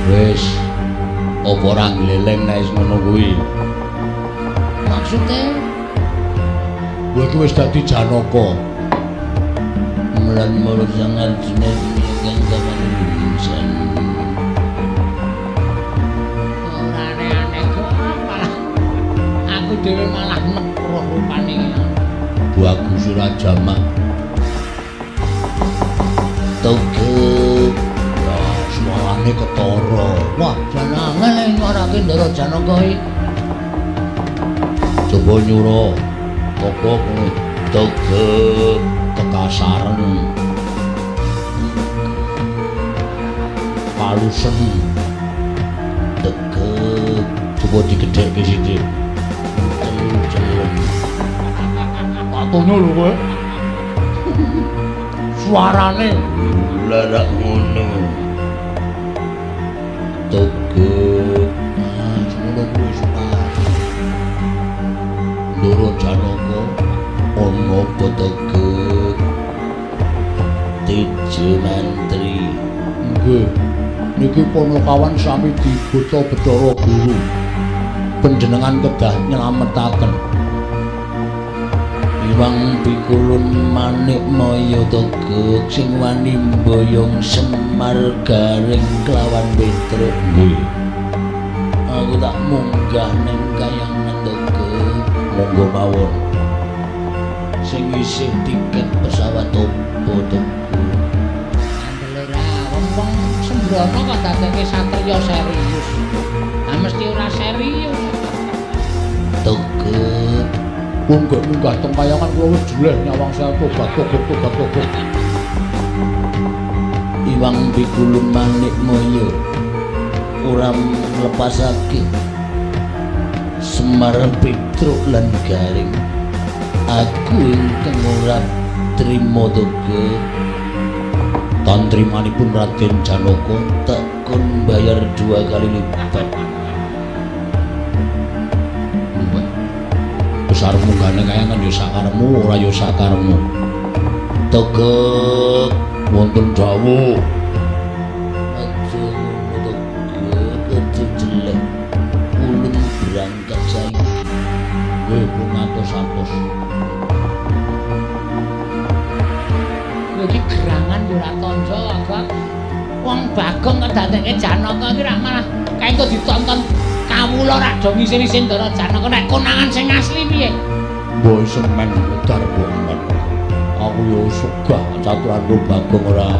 Wis apa ora ngleleng nek wis ngono kuwi? Maksude kowe iki wis dadi Janaka. Mlan marang Sang Arjuna kang kamanungsan. Ora aneh-aneh kok malah aku dhewe malah nekroh rupane. Bagus ora jamak. Togek. Ya suarane ketara. Wah, jan angel nyuarake Ndara Janaka iki. Coba nyura. Apa ngono? Togek kekasaren. Palusen. Tegek. Coba digedhekke sithik. Cel-celen. Patono lho kowe. Suarane larak ngono. Tegek. Ah, ngono kuwi pas. Ndara Janaka ana apa tegek? Tejo mantri. Nggih. Niki Panakawan sami dibuta Bathara Guru. Panjenengan kedah nylametaken. Iwang pikulun manik maya tegek sing wani mboyong Semar Garing kelawan Petruk. Nggih. Aku tak munggah ning kayangan tegek. Monggo mawon. Sing isih tiket pesawat opo tegek? Andel ora wong-wong sembrono kok dadekke satriya serius. Ha mesti ora serius. Tegek. Wong gak munggah teng kayangan kula wis jeleh nyawang saya tobat togok tobat togok. Iwang pikulun manik maya ora nglepasake Semar Petruk lan Garing. Aku ingkang ora trima togok. Tantrimanipun Raden Janaka tak kon bayar 2 kali lipat. Wis arep munggahne kayangan ya sakarepmu ora ya sakarepmu. Tegek wonten dawuh. Aja ngono tegek, aja jelek. Ulun berangkat saiki. Nggih pun ngantos-antos. Lho iki gerangan ya ora tandha kok. Wong Bagong kok dadekke Janaka iki rak malah kae kok ditonton kawula rak do ngisin-isin Ndara Janaka nek konangan sing asli piye? Mbok semen udar mbok men. Aku ya sugah caturan karo Bagong ora